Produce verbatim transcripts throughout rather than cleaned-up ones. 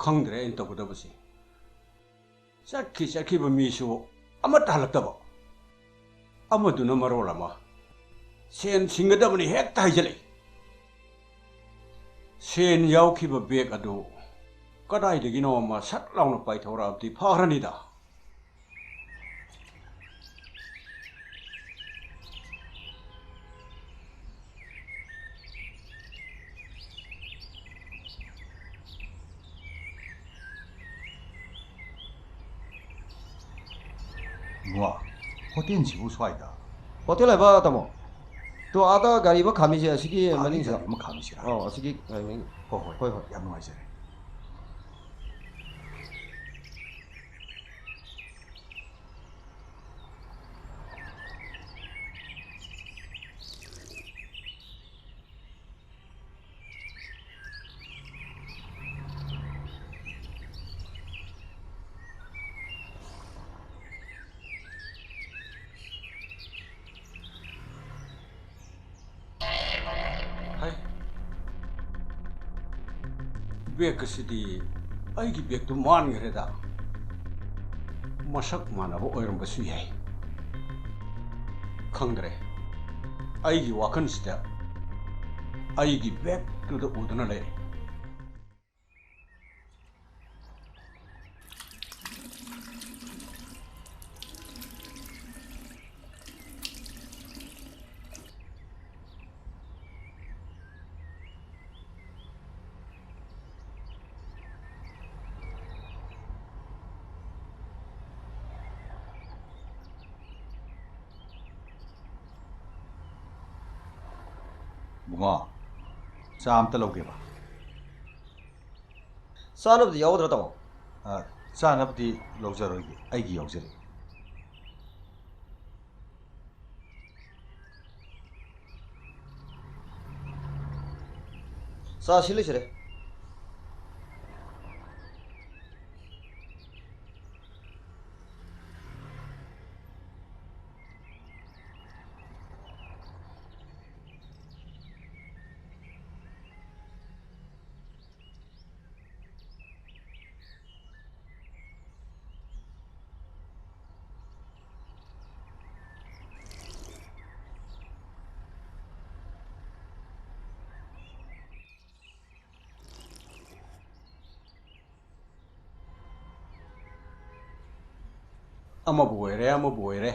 ꯈꯪꯗ꯭ꯔꯦ ꯑꯩꯅ ꯇꯧꯒꯗꯕꯁꯤ꯫ ꯆꯠꯈꯤ ꯆꯠꯈꯤꯕ ꯃꯤꯁꯨ ꯑꯃꯠꯇ ꯍꯜꯂꯛꯇꯕ꯫ ꯑꯃꯗꯨꯅ ꯃꯔꯣꯜ ꯑꯃ ꯁꯦꯟ ꯁꯤꯡꯒꯗꯕꯅꯤ ꯍꯦꯛꯇ ꯍꯥꯏꯖꯤꯜꯂꯛꯏ꯫ ꯁꯦꯟ ꯌꯥꯎꯈꯤꯕ ꯕꯦꯒ ꯑꯗꯨ ꯀꯗꯥꯏꯗꯒꯤꯅꯣ ꯑꯃ ꯁꯠ ꯂꯥꯎꯅ ꯄꯥꯏꯊꯣꯔꯛꯑꯕꯗꯤ ꯐꯔꯅꯤꯗ꯫ ꯏꯕꯨꯡꯉꯣ, ꯍꯣꯇꯦꯜꯁꯤꯕꯨ ꯁ꯭ꯋꯥꯏꯗ? ꯍꯣꯇꯦꯜ ꯍꯥꯏꯕ, ꯇꯥꯃꯣ? ꯇꯣ, ꯑꯥꯗ ꯒꯥꯔꯤ ꯑꯃ ꯈꯥꯝꯃꯤꯁꯦ, ꯑꯁꯤꯒꯤ ꯑꯥꯗ ꯃꯅꯤꯡꯁꯤꯗ꯫ ꯒꯥꯔꯤ ꯑꯃ ꯈꯥꯝꯃꯤꯁꯤꯔꯥ? ꯑꯧ, ꯑꯁꯤꯒꯤ ꯒꯥꯔꯤ ꯃꯅꯤꯡ꯫ ꯍꯣꯏ, ꯍꯣꯏ꯫ ꯍꯣꯏ, ꯍꯣꯏ꯫ ꯌꯥꯝ ꯅꯨꯡꯉꯥꯏꯖꯔꯦ꯫ ꯍꯩ, ꯕꯦꯒ ꯑꯁꯤꯗꯤ ꯑꯩꯒꯤ ꯕꯦꯒꯇꯨ ꯃꯥꯟꯈ꯭ꯔꯦꯗ꯫ ꯃꯁꯛ ꯃꯥꯟꯅꯕ ꯑꯣꯏꯔꯝꯕꯁꯨ ꯌꯥꯏ꯫ ꯈꯪꯗ꯭ꯔꯦ꯫ ꯑꯩꯒꯤ ꯋꯥꯈꯜꯁꯤꯗ ꯑꯩꯒꯤ ꯕꯦꯒꯇꯨꯗ ꯎꯗꯨꯅ ꯂꯩꯔꯦ꯫ ꯉꯣ, ꯆꯥ ꯑꯝꯇ ꯂꯧꯒꯦꯕ꯫ ꯆꯥꯅꯕꯗꯤ ꯌꯥꯎꯒꯗ꯭ꯔꯥ, ꯇꯥꯃꯣ? ꯑ, ꯆꯥꯅꯕꯗꯤ ꯂꯧꯖꯔꯣꯏꯒꯦ, ꯑꯩꯒꯤ ꯌꯥꯎꯖꯔꯦ꯫ ꯆꯥ ꯁꯤ ꯂꯩꯖꯔꯦ꯫ ꯑꯃꯕꯨ ꯑꯣꯏꯔꯦ, ꯑꯃꯕꯨ ꯑꯣꯏꯔꯦ,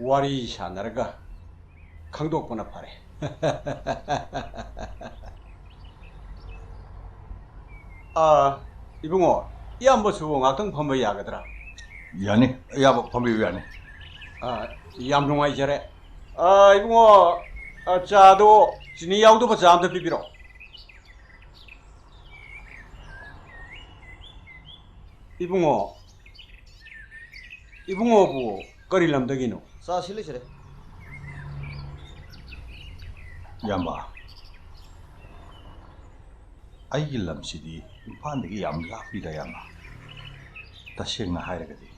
ꯋꯥꯔꯤ ꯁꯥꯟꯅꯔꯒ ꯈꯪꯗꯣꯛꯄꯅ ꯐꯔꯦ꯫ ꯑꯥ, ꯏꯕꯨꯡꯉꯣ, ꯏꯌꯥꯝꯕꯁꯨ ꯉꯥꯛꯇꯪ ꯐꯝꯕ ꯌꯥꯒꯗ꯭ꯔꯥ? ꯌꯥꯅꯤ, ꯏꯌꯥꯝꯕ ꯐꯝꯕꯤꯌꯨ, ꯌꯥꯅꯤ꯫ ꯑꯥ, ꯌꯥꯝ ꯅꯨꯡꯉꯥꯏꯖꯔꯦ꯫ ꯑꯥ, ꯏꯕꯨꯡꯉꯣ, ꯑꯥ, ꯆꯥꯗꯣ ꯆꯤꯅꯤ ꯌꯥꯎꯗꯕ ꯆꯥ ꯑꯝꯇ ꯄꯤꯕꯤꯔꯛꯑꯣ꯫ ꯏꯕꯨꯡꯉꯣ, ꯏꯕꯨꯡꯉꯣꯕꯨ ꯀꯔꯤ ꯂꯝꯗꯒꯤꯅꯣ? ꯆꯥ ꯁꯤ ꯂꯩꯖꯔꯦ꯫ ꯏꯌꯥꯝꯕ, ꯑꯩꯒꯤ ꯂꯝꯁꯤꯗꯤ ꯏꯝꯐꯥꯜꯗꯒꯤ ꯌꯥꯝ ꯂꯥꯞꯄꯤꯗ, ꯏꯌꯥꯝꯕ꯫ ꯇꯁꯦꯡꯅ ꯍꯥꯏꯔꯒꯗꯤ,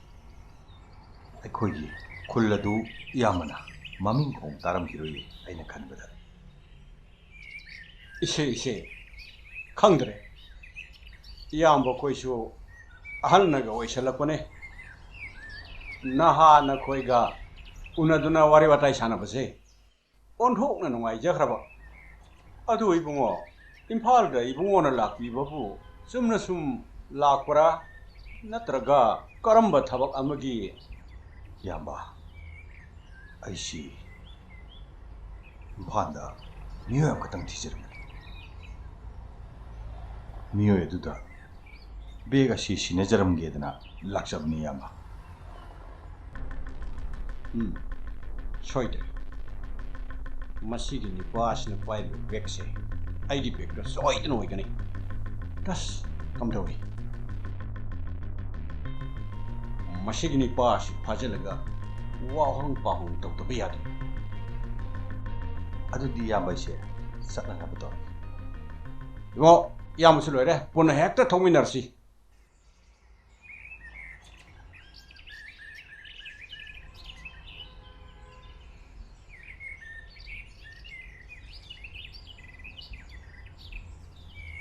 ꯑꯩꯈꯣꯏꯒꯤ ꯈꯨꯜ ꯑꯗꯨ ꯏꯌꯥꯝꯕꯅ ꯃꯃꯤꯡ ꯈꯣꯡ ꯇꯥꯔꯝꯈꯤꯔꯣꯏꯌꯦ, ꯑꯩꯅ ꯈꯟꯕꯗ꯫ ꯏꯆꯦ, ꯏꯆꯦ, ꯈꯪꯗ꯭ꯔꯦ꯫ ꯏꯌꯥꯝꯕ ꯑꯩꯈꯣꯏꯁꯨ ꯑꯍꯜꯅꯒ ꯑꯣꯏꯁꯜꯂꯛꯄꯅꯦ꯫ ꯅꯍꯥ ꯅꯈꯣꯏꯒ ꯎꯅꯗꯨꯅ ꯋꯥꯔꯤ ꯋꯥꯇꯥꯏ ꯁꯥꯟꯅꯕꯁꯦ ꯑꯣꯟꯊꯣꯛꯅ ꯅꯨꯡꯉꯥꯏꯖꯈ꯭ꯔꯕ꯫ ꯑꯗꯨ ꯏꯕꯨꯡꯉꯣ, ꯏꯝꯐꯥꯜꯗ ꯏꯕꯨꯡꯉꯣꯅ ꯂꯥꯛꯄꯤꯕꯕꯨ ꯆꯨꯝꯅ ꯁꯨꯝ ꯂꯥꯛꯄ꯭ꯔꯥ? ꯅꯠꯇ꯭ꯔꯒ ꯀꯔꯝꯕ ꯊꯕꯛ ꯑꯃꯒꯤ? ꯏꯌꯥꯝꯕ, ꯑꯩꯁꯤ ꯏꯝꯐꯥꯜꯗ ꯃꯤꯑꯣꯏ ꯑꯃꯈꯛꯇꯪ ꯊꯤꯖꯔꯝꯕꯅꯤ꯫ ꯃꯤꯑꯣꯏ ꯑꯗꯨꯗ ꯕꯦꯒ ꯑꯁꯤ ꯁꯤꯟꯅꯖꯔꯝꯒꯦꯗꯅ ꯂꯥꯛꯆꯕꯅꯤ, ꯏꯌꯥꯝꯕ꯫ ꯎꯝ, ꯁꯣꯏꯗ꯭ꯔꯦ꯫ ꯃꯁꯤꯒꯤ ꯅꯨꯄꯥꯁꯤꯅ ꯄꯥꯏꯔꯤꯕ ꯕꯦꯒꯁꯦ ꯑꯩꯒꯤ ꯕꯦꯒꯇ ꯁꯣꯏꯗꯅ ꯑꯣꯏꯒꯅꯤ꯫ ꯇꯁ, ꯀꯝꯗꯧꯏ? ꯃꯁꯤꯒꯤ ꯅꯨꯄꯥꯁꯤ ꯐꯥꯖꯤꯜꯂꯒ ꯋꯥꯍꯪ ꯄꯥꯎꯍꯪ ꯇꯧꯗꯕ ꯌꯥꯗꯦ꯫ ꯑꯗꯨꯗꯤ ꯏꯌꯥꯝꯕ ꯑꯩꯁꯦ ꯆꯠꯅꯅꯕ ꯇꯧꯔꯒꯦ꯫ ꯏꯕꯣ, ꯏꯌꯥꯝꯕꯁꯨ ꯂꯣꯏꯔꯦ, ꯄꯨꯟꯅ ꯍꯦꯛꯇ ꯊꯣꯛꯃꯤꯟꯅꯔꯁꯤ꯫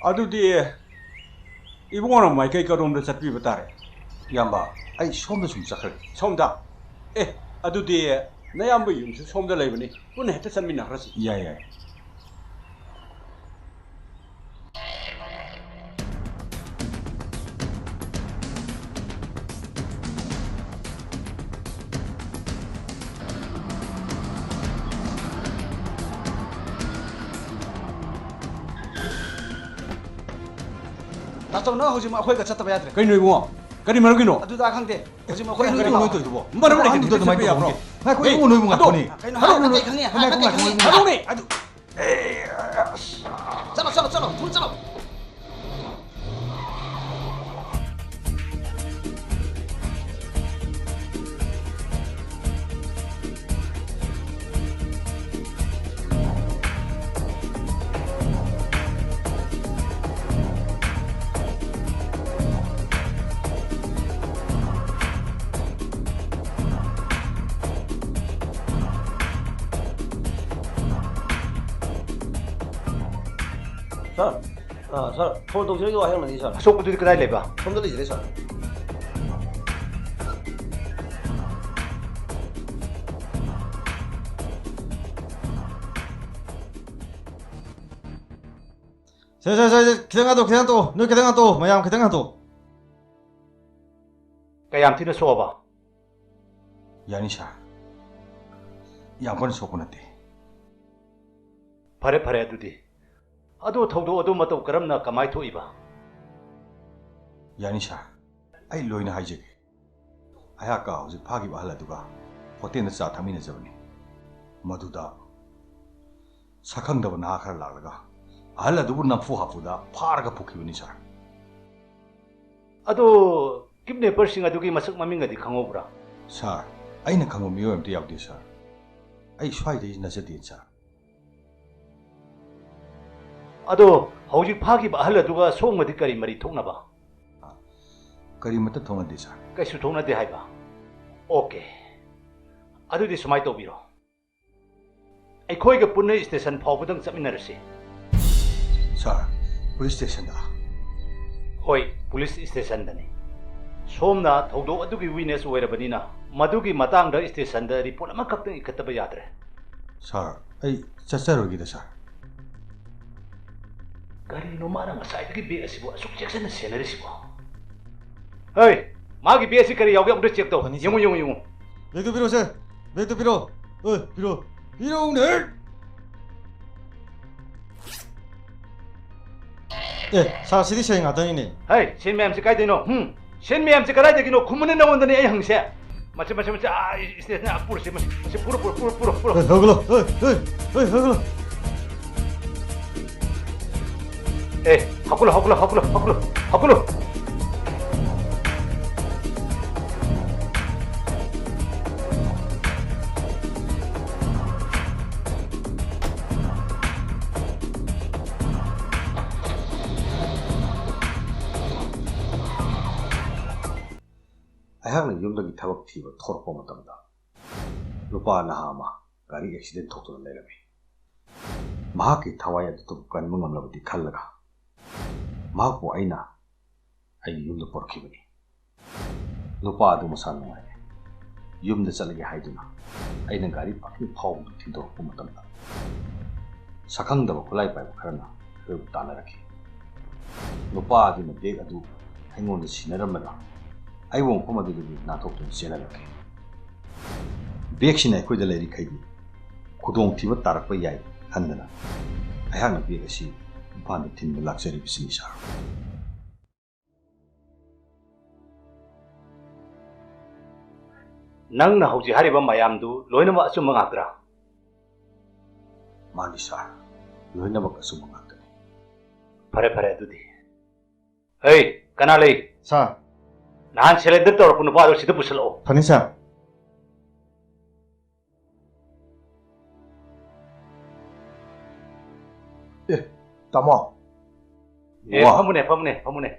ꯑꯗꯨꯗꯤ ꯏꯕꯨꯡꯉꯣꯅ ꯃꯥꯏꯀꯩ ꯀꯔꯣꯝꯗ ꯆꯠꯄꯤꯕ ꯇꯥꯔꯦ? ꯏꯌꯥꯝꯕ, ꯑꯩ ꯁꯣꯝꯗ ꯁꯨꯝ ꯆꯠꯈ꯭ꯔꯒꯦ꯫ ꯁꯣꯝꯗ? ꯑꯦ, ꯑꯗꯨꯗꯤ ꯅꯌꯥꯝꯕ ꯌꯨꯝꯁꯨ ꯁꯣꯝꯗ ꯂꯩꯕꯅꯤ, ꯄꯨꯟꯅ ꯍꯦꯛꯇ ꯆꯠꯃꯤꯟꯅꯈ꯭ꯔꯁꯤ꯫ ꯌꯥꯏ, ꯌꯥꯏ꯫ ꯇꯥꯆꯧ, ꯅꯪ ꯍꯧꯖꯤꯛꯃꯛ ꯑꯩꯈꯣꯏꯒ ꯆꯠꯇꯕ ꯌꯥꯗ꯭ꯔꯦ꯫ ꯀꯩꯅꯣ ꯏꯕꯨꯡꯉꯣ? ꯀꯔꯤ ꯃꯔꯝꯒꯤꯅꯣ? ꯑꯗꯨꯗ ꯈꯪꯗꯦ꯫ ꯍꯧꯖꯤꯛꯃꯛ ꯑꯩꯈꯣꯏ ꯀꯩꯅꯣ ꯍꯟꯗꯣꯛꯑꯣ꯫ ꯅꯣꯏ ꯇꯧꯔꯤꯗꯨꯕꯣ? ꯃꯔꯝ ꯂꯩꯇꯅ ꯑꯍꯟꯗꯨꯗ ꯑꯗꯨꯃꯥꯏꯅ ꯆꯠꯄ ꯌꯥꯕ꯭ꯔꯣ? ꯇꯧꯕ ꯍꯧꯅꯗꯦ꯫ ꯉꯥꯏꯈꯣ, ꯍꯦ, ꯏꯕꯨꯡꯉꯣ, ꯅꯣꯏꯕꯨ ꯍꯟꯗꯣꯛꯑꯣ꯫ ꯉꯥꯏꯈꯣꯅꯦ꯫ ꯀꯩꯅꯣ ꯍꯥꯏꯔꯛꯑꯣ, ꯀꯩ ꯈꯪꯉꯤ? ꯍꯥꯏꯔꯛꯑꯣ, ꯍꯥꯏꯔꯛꯑꯣ, ꯉꯥꯏꯈꯣꯅꯦ꯫ ꯍꯥꯏꯔꯛꯑꯣꯅꯦ꯫ ꯑꯗꯨ, ꯆꯠꯂꯣ, ꯆꯠꯂꯣ, ꯆꯠꯂꯣ, ꯊꯨꯅ ꯆꯠꯂꯣ꯫ ꯁꯥꯔ, ꯑ, ꯁꯥꯔ, ꯐꯣꯟ ꯇꯧꯖꯔꯛꯏꯗꯣ ꯋꯥꯍꯦꯡꯅꯅꯤ, ꯁꯥꯔ꯫ ꯑꯁꯣꯛꯄꯗꯨꯗꯤ ꯀꯗꯥꯏ ꯂꯩꯕ? ꯁꯣꯝꯗ ꯂꯩꯖꯔꯦ, ꯁꯥꯔ꯫ ꯁꯦ, ꯁꯦ, ꯁꯦ, ꯁꯦ, ꯈꯤꯇꯪ ꯉꯥꯛꯇꯣ, ꯈꯤꯇꯪ ꯉꯥꯛꯇꯣ, ꯅꯣꯏ ꯈꯤꯇꯪ ꯉꯥꯛꯇꯣ, ꯃꯌꯥꯝ ꯈꯤꯇꯪ ꯉꯥꯛꯇꯣ꯫ ꯀꯌꯥꯝ ꯊꯤꯅ ꯁꯣꯛꯑꯕ? ꯌꯥꯅꯤ, ꯁꯥꯔ꯫ ꯌꯥꯝ ꯀꯟꯅ ꯁꯣꯛꯄ ꯅꯠꯇꯦ꯫ ꯐꯔꯦ, ꯐꯔꯦ, ꯑꯗꯨꯗꯤ꯫ ꯑꯗꯨ ꯊꯧꯗꯣꯛ ꯑꯗꯨ ꯃꯇꯧ ꯀꯔꯝꯅ, ꯀꯃꯥꯏ ꯊꯣꯛꯏꯕ? ꯌꯥꯅꯤ, ꯁꯥꯔ꯫ ꯑꯩ ꯂꯣꯏꯅ ꯍꯥꯏꯖꯒꯦ꯫ ꯑꯩꯍꯥꯛꯀ ꯍꯧꯖꯤꯛ ꯐꯥꯈꯤꯕ ꯑꯍꯜ ꯑꯗꯨꯒ ꯍꯣꯇꯦꯜꯗ ꯆꯥ ꯊꯛꯃꯤꯟꯅꯖꯕꯅꯤ꯫ ꯃꯗꯨꯗ ꯁꯛꯈꯪꯗꯕ ꯅꯍꯥ ꯈꯔ ꯂꯥꯛꯂꯒ ꯑꯍꯜ ꯑꯗꯨꯕꯨ ꯅꯝꯐꯨ ꯍꯥꯐꯨꯗ ꯐꯥꯔꯒ ꯄꯨꯈꯤꯕꯅꯤ, ꯁꯥꯔ꯫ ꯑꯗꯣ, ꯀꯤꯗꯅꯦꯄꯔꯁꯤꯡ ꯑꯗꯨꯒꯤ ꯃꯁꯛ ꯃꯃꯤꯡꯒꯗꯤ ꯈꯪꯍꯧꯕ꯭ꯔꯥ? ꯁꯥꯔ, ꯑꯩꯅ ꯈꯪꯕ ꯃꯤꯑꯣꯏ ꯑꯝꯇ ꯌꯥꯎꯗꯦ, ꯁꯥꯔ꯫ ꯑꯩ ꯁ꯭ꯋꯥꯏꯗꯩ ꯅꯠꯆꯗꯦ, ꯁꯥꯔ꯫ ꯑꯗꯣ, ꯍꯧꯖꯤꯛ ꯐꯥꯈꯤꯕ ꯑꯍꯜ ꯑꯗꯨꯒ ꯁꯣꯝꯒꯗꯤ ꯀꯔꯤ ꯃꯔꯤ ꯊꯣꯛꯅꯕ? ꯑ, ꯀꯔꯤꯃꯠꯇ ꯊꯣꯛꯅꯗꯦ, ꯁꯥꯔ꯫ ꯀꯩꯁꯨ ꯊꯣꯛꯅꯗꯦ ꯍꯥꯏꯕ? ꯑꯣꯀꯦ꯫ ꯑꯗꯨꯗꯤ ꯁꯨꯃꯥꯏꯅ ꯇꯧꯕꯤꯔꯣ꯫ ꯑꯩꯈꯣꯏꯒ ꯄꯨꯟꯅ ꯁ꯭ꯇꯦꯁꯟ ꯐꯥꯎꯕꯗꯪ ꯆꯠꯃꯤꯟꯅꯔꯁꯤ꯫ ꯁꯥꯔ, ꯄꯨꯂꯤꯁ ꯁ꯭ꯇꯦꯁꯟꯗ? ꯍꯣꯏ, ꯄꯨꯂꯤꯁ ꯁ꯭ꯇꯦꯁꯟꯗꯅꯤ꯫ ꯁꯣꯝꯅ ꯊꯧꯗꯣꯛ ꯑꯗꯨꯒꯤ ꯋꯤꯠꯅꯦꯁ ꯑꯣꯏꯔꯕꯅꯤꯅ, ꯃꯗꯨꯒꯤ ꯃꯇꯥꯡꯗ ꯁ꯭ꯇꯦꯁꯟꯗ ꯔꯤꯄꯣꯔꯠ ꯑꯃꯈꯛꯇꯪ ꯏꯈꯠꯇꯕ ꯌꯥꯗ꯭ꯔꯦ꯫ ꯁꯥꯔ, ꯑꯩ ꯆꯠꯆꯔꯣꯏꯒꯦꯗ, ꯁꯥꯔ꯫ ꯀꯔꯤꯅꯣ ꯃꯥꯅ ꯉꯁꯥꯏꯗꯒꯤ ꯕꯦꯒ ꯑꯁꯤꯕꯨ ꯑꯁꯨꯛ ꯆꯦꯛꯁꯤꯟꯅ ꯁꯦꯟꯅꯔꯤꯁꯤꯕꯣ? ꯍꯩ, ꯃꯥꯒꯤ ꯕꯦꯒ ꯑꯁꯤ ꯀꯔꯤ ꯌꯥꯎꯒꯦ ꯑꯝꯇ ꯆꯦꯛ ꯇꯧ꯫ ꯐꯅꯤ, ꯁꯥꯔ꯫ ꯌꯦꯡꯉꯨ, ꯌꯦꯡꯉꯨ, ꯌꯦꯡꯉꯨ꯫ ꯕꯦꯒꯇꯨ ꯄꯤꯔꯛꯑꯣ, ꯁꯥꯔ꯫ ꯕꯦꯒꯇꯨ ꯄꯤꯔꯛꯑꯣ꯫ ꯑꯣꯏ, ꯄꯤꯔꯛꯑꯣ꯫ ꯄꯤꯔꯛꯎꯅꯦ꯫ ꯑꯦ, ꯁꯥꯔ, ꯁꯤꯗꯤ ꯁꯦꯟ ꯉꯥꯛꯇꯅꯤꯅꯦ꯫ ꯍꯩ, ꯁꯦꯟ ꯃꯌꯥꯝꯁꯤ ꯀꯥꯏꯗꯩꯅꯣ? ꯍꯨꯝ? ꯁꯦꯟ ꯃꯌꯥꯝꯁꯤ ꯀꯗꯥꯏꯗꯒꯤꯅꯣ? ꯈꯨꯝꯃꯨꯅꯦ, ꯅꯉꯣꯟꯗꯅꯦ ꯑꯩ ꯍꯪꯉꯤꯁꯦ꯫ ꯃꯁꯤ, ꯃꯁꯤ, ꯃꯁꯤ, ꯑꯥ, ꯁ꯭ꯇꯦꯁꯟꯗ ꯄꯨꯔꯁꯤ, ꯃꯁꯤ, ꯃꯁꯤ ꯄꯨꯔꯣ, ꯄꯨꯔꯣ, ꯄꯨꯔꯣ, ꯄꯨꯔꯣ, ꯄꯨꯔꯣ꯫ ꯑꯦ, ꯍꯧꯒꯠꯂꯣ, ꯑꯦ, ꯑꯦ, ꯑꯦ, ꯍꯧꯒꯠꯂꯣ꯫ ꯑꯦ, ꯍꯧꯒꯠꯂꯣ, ꯍꯧꯒꯠꯂꯣ, ꯍꯧꯒꯠꯂꯣ, ꯍꯧꯒꯠꯂꯣ, ꯍꯧꯒꯠꯂꯣ꯫ ꯑꯩꯍꯥꯛꯅ ꯌꯨꯝꯗꯒꯤ ꯊꯕꯛ ꯊꯤꯕ ꯊꯣꯔꯛꯄ ꯃꯇꯝꯗ, ꯅꯨꯄꯥ ꯅꯍꯥ ꯑꯃ ꯒꯥꯔꯤ ꯑꯦꯛꯁꯤꯗꯦꯟ ꯊꯣꯛꯇꯨꯅ ꯂꯩꯔꯝꯃꯤ꯫ ꯃꯍꯥꯛꯀꯤ ꯊꯋꯥꯏ ꯑꯗꯨꯕꯨ ꯀꯟꯕ ꯉꯝꯂꯕꯗꯤ ꯈꯜꯂꯒ, ꯃꯍꯥꯛꯄꯨ ꯑꯩꯅ ꯑꯩꯒꯤ ꯌꯨꯝꯗ ꯄꯨꯔꯛꯈꯤꯕꯅꯤ꯫ ꯅꯨꯄꯥ ꯑꯗꯨ ꯃꯁꯥ ꯅꯨꯡꯉꯥꯏꯔꯦ꯫ ꯌꯨꯝꯗ ꯆꯠꯂꯒꯦ ꯍꯥꯏꯗꯨꯅ ꯑꯩꯅ ꯒꯥꯔꯤ ꯄꯥꯔꯀꯤꯡ ꯐꯥꯎꯕꯗ ꯊꯤꯟꯗꯣꯔꯛꯄ ꯃꯇꯝꯗ, ꯁꯛꯈꯪꯗꯕ ꯈꯨꯠꯂꯥꯏ ꯄꯥꯏꯕ ꯈꯔꯅ ꯑꯩꯈꯣꯏꯕꯨ ꯇꯥꯟꯅꯔꯛꯈꯤ꯫ ꯅꯨꯄꯥ ꯑꯗꯨꯅ ꯕꯦꯒ ꯑꯗꯨ ꯑꯩꯉꯣꯟꯗ ꯁꯤꯟꯅꯔꯝꯂꯒ, ꯑꯩꯕꯨ ꯃꯐꯝ ꯑꯗꯨꯗꯒꯤ ꯅꯥꯟꯊꯣꯛꯇꯨꯅ ꯆꯦꯜꯍꯜꯂꯛꯈꯤ꯫ ꯕꯦꯒꯁꯤꯅ ꯑꯩꯈꯣꯏꯗ ꯂꯩꯔꯤꯈꯩꯗꯤ ꯈꯨꯗꯣꯡꯊꯤꯕ ꯇꯥꯔꯛꯄ ꯌꯥꯏ ꯈꯟꯗꯅ, ꯑꯩꯍꯥꯛꯅ ꯕꯦꯒ ꯑꯁꯤ ꯏꯝꯐꯥꯜꯗ ꯊꯤꯟꯕ ꯂꯥꯛꯆꯔꯤꯕꯁꯤꯅꯤ, ꯁꯥꯔ꯫ ꯅꯪꯅ ꯍꯧꯖꯤꯛ ꯍꯥꯏꯔꯤꯕ ꯃꯌꯥꯝꯗꯨ ꯂꯣꯏꯅꯃꯛ ꯑꯆꯨꯝꯕ ꯉꯥꯛꯇ꯭ꯔꯥ? ꯃꯥꯅꯤ ꯁꯥꯔ, ꯂꯣꯏꯅꯃꯛ ꯑꯆꯨꯝꯕ ꯉꯥꯛꯇꯅꯤ꯫ ꯐꯔꯦ ꯐꯔꯦ, ꯑꯗꯨꯗꯤ꯫ ꯍꯩ, ꯀꯅꯥ ꯂꯩ? ꯁꯥꯔ꯫ ꯅꯍꯥꯟ ꯁꯔꯦꯟꯗꯔ ꯇꯧꯔꯛꯄ ꯅꯨꯄꯥꯗꯣ ꯁꯤꯗ ꯄꯨꯁꯤꯜꯂꯛꯑꯣ꯫ ꯐꯅꯤ ꯁꯥꯔ꯫ ꯑꯦ, ꯇꯥꯃꯣ꯫ ꯑꯦ, ꯋꯥ꯫ ꯐꯝꯃꯨꯅꯦ, ꯐꯝꯃꯨꯅꯦ, ꯐꯝꯃꯨꯅꯦ꯫